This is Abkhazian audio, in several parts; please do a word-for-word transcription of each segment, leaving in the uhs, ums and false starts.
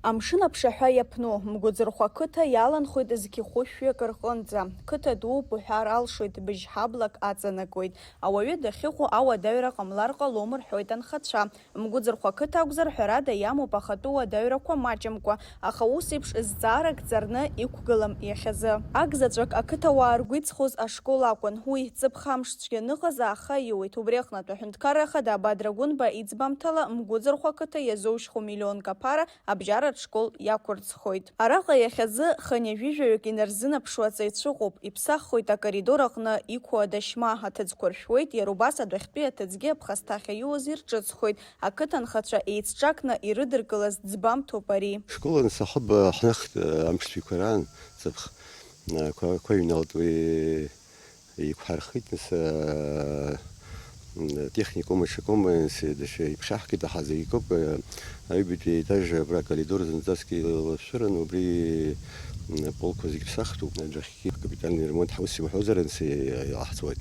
Амшын аԥшаҳәа иаԥну, Мгәыӡырхәа қыҭа иаланхоит зқьи хәышәҩык рҟынӡа. Қыҭа дууп уҳәар алшоит, быжь ҳаблак аҵанакуеит. Ауаҩы дахьыҟоу ауадаҩра ҟамлар ҟалом рҳәоит анхацәа. Мгәыӡырхәа қыҭа акәзар, ҳәарада, иамоуп ахатәы уадаҩрақәа маҷымкәа, аха ус еиԥш зҵаарак ҵарны иқәгылам иахьазы. Акзаҵәык ақыҭауаа ргәы иҵхоз ашкол акәын. Уи ҵыԥх амш цәгьа аныҟаз ааха иуит. Убри аҟнытә аҳәынҭқарра ахада Бадра Гәынба иӡбамҭала, Мгәыӡырхәа қыҭа иазоужьхо миллионк аԥара абжьаратә школ иақәырӡхоит. Араҟа иахьазы хынҩажәижәаҩык инарзынаԥшуа аҵаҩцәа ыҟоуп, иԥсаххоит акоридор аҟны иқәу адашьма, аҭыӡқәа ршәуеит, иара убас адәахьтәи аҭыӡгьы аԥхасҭахь аиуаз ирҿыцхоит, ақыҭанхацәа еицҿакны ирыдыркылаз ӡбамҭоуп ари. Школ ансахьба ҳнахт, э, амшцәеиқәа раан, ҵыԥх, э, қәа-, қәаҩналт уи еиқәҳархеит, нас, э, м, техникум аҽакома, нас, даҽа иԥхьаҳкит, аха зегь акоуп, э, аҩбатәи аетаж абра акоридор зынӡаск еилашәыран, убри, м, аполқәа зегь ԥсахтәуп, адәахьгьы капитальный ремонт ҳаус иуҳәозар, нас, э, иҟаҳҵоит.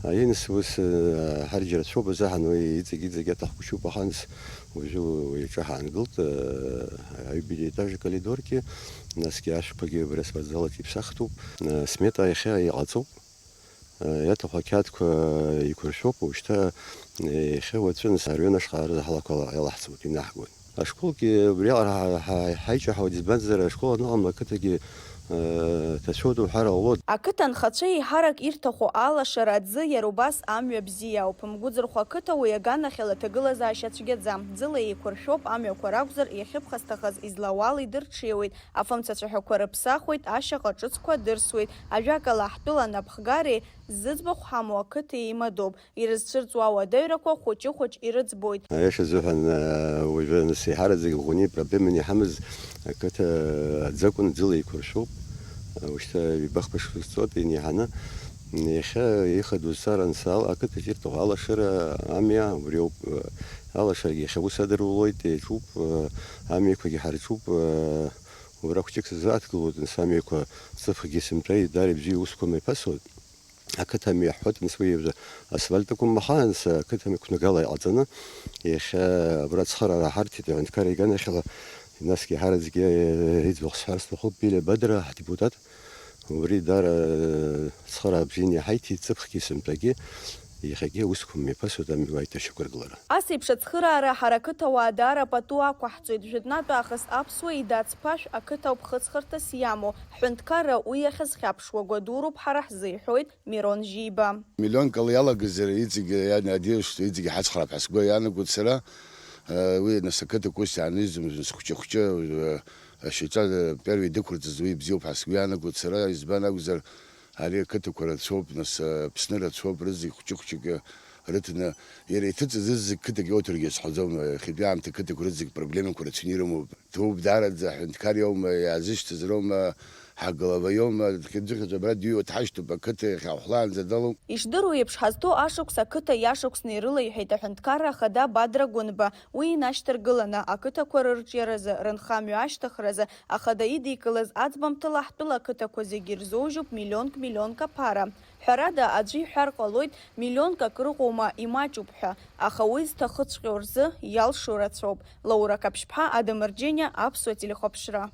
Аинс ус, э, ҳарџьара цәоуп азаҳан, уи иҵегь-иҵегь аҭахгәышьоуп, аха нас уажәы уи аҿы ҳаангылт, э, аҩбатәи аетаж акоридоргьы, насгьы ашәқәагьы абри аспортзалаҿ иԥсахтәуп. Э, смета иахьа иҟаҵоуп. Иаҭаху ақьаадқәа еиқәыршәоуп, уажәшьҭа иахьа уаҵәы нас арҩын ашҟа арзаҳалақәа иалаҳҵоит, инаҳгоит. Ашколгьы убриаҟара ҳа-, ҳа-, ҳаиҿаҳауеит, избанзар, ашкол аныҟамла ақыҭагьы, э, ҭацәуеит уҳәар ауеит. Ақыҭа анхацәа еиҳарак ирҭаху алашара аӡы иара убас амҩа бзиа ауп. Мгәыӡырхәа ақыҭа уи аганахьала аҭагылазаашьа цәгьаӡам. Ӡыла еиқәыршәоуп, амҩақәа ракәзар, иахьыԥхасҭахаз излауала идырҽеиуеит. Афымцацәаҳәақәа рыԥсахуеит, ашьаҟа ҿыцқәа дырсуеит, ажәакала, ҳтәыла анапхгареи зыӡбахә ҳамоу ақыҭеи еимадоуп, ирызцәырҵуа ауадаҩрақәа хәыҷы-хәыҷ ирыӡбоит. Аиаша азыҳәан, уажәы нас еиҳараӡак Лыхәни проблеманы иҳамаз ақыҭа аӡы акәын, ӡыла еиқәыршәоуп. Ушьҭа ҩба-хԥа шықәса ҵуеит инеиҳаны. Иахьа ихадоу зҵаара ансаала, ақыҭаҿ ирҭаху алашара, амҩа убриоуп. Алашарагьы иахьа ус адырулоит, еиҿуп, амҩақәагьы ҳарҿуп. Уара хәҷык сзааҭгылоит, нас, амҩақәа ҵыԥхгьы сымтәеи, даара ибзиоу усқәа мҩаԥысуеит. Ақыҭа мҩа ҳҳәоит, нас, уи асфальт акәым, аха, нас, ақыҭа мҩа қәнагала иҟаҵаны, иахьа абра ацхыраара ҳарҭеит, аҳәынҭқарра иганахьала, насгьы ҳараӡәгьы, э, иӡбахә сҳәар сҭахуп, Билиа Бадра, ҳдепутат, убри даара, э, цхыраара бзианы иҳаиҭеит, ҵыԥхгьы сымтәагьы, иахьагьы аусқәа мҩаԥысуеит, амҩа уа иҭашьақәыргылара. Ас еиԥш ацхыраара ҳара ақыҭауаа даара пату ақәаҳҵоит. Жәытәнатә аахыс аԥсуа идацԥашә ақыҭа ауп хыҵхырҭас иамоу. Ҳҳәынҭқарра уи иахьазхьаԥшуа гәадуроуп ҳара ҳзы, иҳәоит Мирон Жьиба. Миллионкала иалагазар, иҵегьы иан-, адиашт, иҵегьы ҳацхраап ҳәа сгәы иаанагоит сара. Э, уи нас ақыҭақәа ус иаанызмыз, хәҷы-хәҷы, э, ашьаҿа, э, первый дықәырҵаз уи ибзиоуп ҳәа сгәы иаанагоит сара, избан акәзар, ари ақыҭақәа рацәоуп, нас, э, Аԥсны рацәоуп, рызегь хәҷы-хәҷык, э, рыҭаны, иара иҭыҵыз зегь қыҭак иоуҭаргьы сҳәаӡом, иахьатәи аамҭа қыҭақәа рызегь проблемақәа рацәаны ирымоуп. Ҭоуп даараӡа, аҳәынҭқар иоума, иаазышьҭыз роума, ҳагалава иоума, дхьыӡыхьӡ абра дыҩуа дҳашьҭоуп, ақыҭа иахьаҳәлаанӡа далоуп. Ишдыру еиԥш, ҳазҭоу ашықәс ақыҭа иашықәсны ирылеиҳәеит аҳәынҭқарра ахада Бадра Гәынба. Уи инашьҭаргыланы, ақыҭақәа рырҿиаразы, рынхамҩа ашьҭыхразы ахада идикылаз аӡбамҭала ҳтәыла ақыҭақәа зегьы ирзоужьуп миллионк-миллионк аԥара. Ҳәарада, аӡәы иҳәар ҟалоит, миллионк акрыҟоума, имаҷуп ҳәа, аха уи зҭахыҵәҟьоу рзы иалшо рацәоуп. Лаура Каԥшьԥҳа, Адам Арџьениа, Аԥсуа телехәаԥшра.